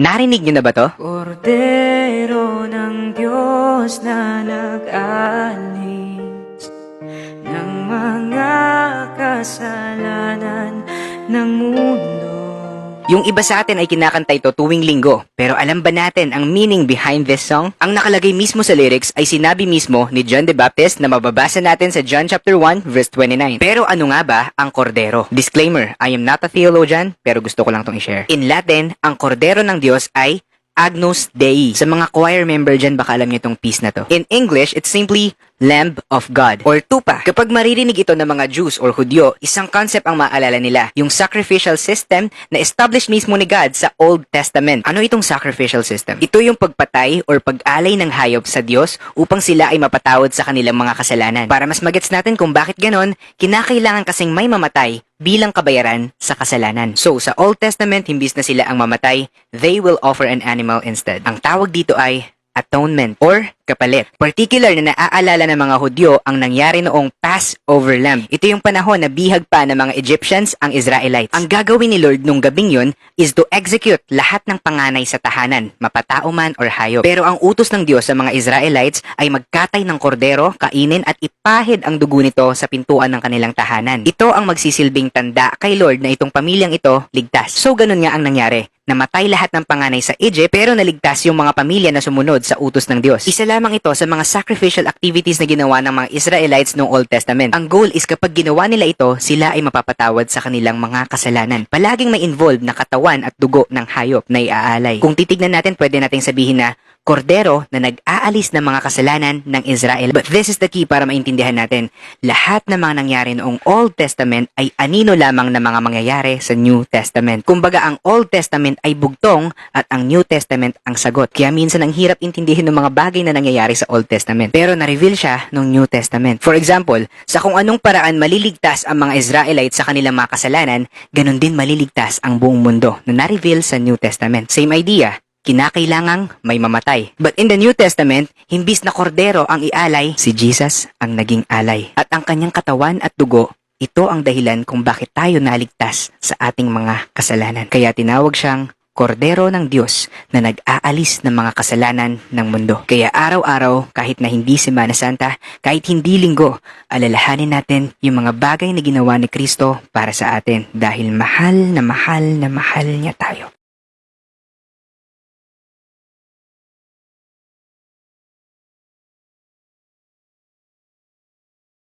Narinig niyo na ba to? Kordero ng Diyos na nag-alis ng mga kasalanan ng mundo. Yung iba sa atin ay kinakanta ito tuwing linggo. Pero alam ba natin ang meaning behind this song? Ang nakalagay mismo sa lyrics ay sinabi mismo ni John the Baptist na mababasa natin sa John chapter 1 verse 29. Pero ano nga ba ang kordero? Disclaimer, I am not a theologian, pero gusto ko lang tong i-share. In Latin, ang kordero ng Diyos ay Agnus Dei. Sa mga choir member dyan, baka alam niyo itong piece na to. In English, it's simply Lamb of God or tupa. Kapag maririnig ito ng mga Jews or Hudyo, isang concept ang maalala nila, yung sacrificial system na established mismo ni God sa Old Testament. Ano itong sacrificial system? Ito yung pagpatay or pag-alay ng hayop sa Diyos upang sila ay mapatawad sa kanilang mga kasalanan. Para mas magets natin kung bakit ganon, kinakailangan kasing may mamatay bilang kabayaran sa kasalanan. So, sa Old Testament, himbis na sila ang mamatay, they will offer an animal instead. Ang tawag dito ay atonement or kapalit. Particular na naaalala ng mga Hudyo ang nangyari noong Passover Lamb. Ito yung panahon na bihag pa ng mga Egyptians ang Israelites. Ang gagawin ni Lord nung gabing yun is to execute lahat ng panganay sa tahanan, mapatao man or hayop. Pero ang utos ng Diyos sa mga Israelites ay magkatay ng kordero, kainin at ipahid ang dugo nito sa pintuan ng kanilang tahanan. Ito ang magsisilbing tanda kay Lord na itong pamilyang ito ligtas. So ganun nga ang nangyari. Namatay lahat ng panganay sa Egypt pero naligtas yung mga pamilya na sumunod sa utos ng Diyos. Isa lamang ito sa mga sacrificial activities na ginawa ng mga Israelites noong Old Testament. Ang goal is kapag ginawa nila ito, sila ay mapapatawad sa kanilang mga kasalanan. Palaging may involved na katawan at dugo ng hayop na iaalay. Kung titignan natin, pwede nating sabihin na kordero na nag-aalis ng mga kasalanan ng Israel. But this is the key para maintindihan natin. Lahat ng mga nangyari noong Old Testament ay anino lamang na mga mangyayari sa New Testament. Kumbaga, ang Old Testament ay bugtong at ang New Testament ang sagot. Kaya minsan ang hirap intindihin ng mga bagay na nangyayari sa Old Testament. Pero na-reveal siya noong New Testament. For example, sa kung anong paraan maliligtas ang mga Israelites sa kanilang mga kasalanan, ganun din maliligtas ang buong mundo na na-reveal sa New Testament. Same idea. Kinakailangang may mamatay. But in the New Testament, himbis na kordero ang ialay, si Jesus ang naging alay. At ang kanyang katawan at dugo, ito ang dahilan kung bakit tayo naligtas sa ating mga kasalanan. Kaya tinawag siyang kordero ng Diyos na nag-aalis ng mga kasalanan ng mundo. Kaya araw-araw, kahit na hindi Semana Santa, kahit hindi linggo, alalahanin natin yung mga bagay na ginawa ni Kristo para sa atin dahil mahal na mahal na mahal niya tayo.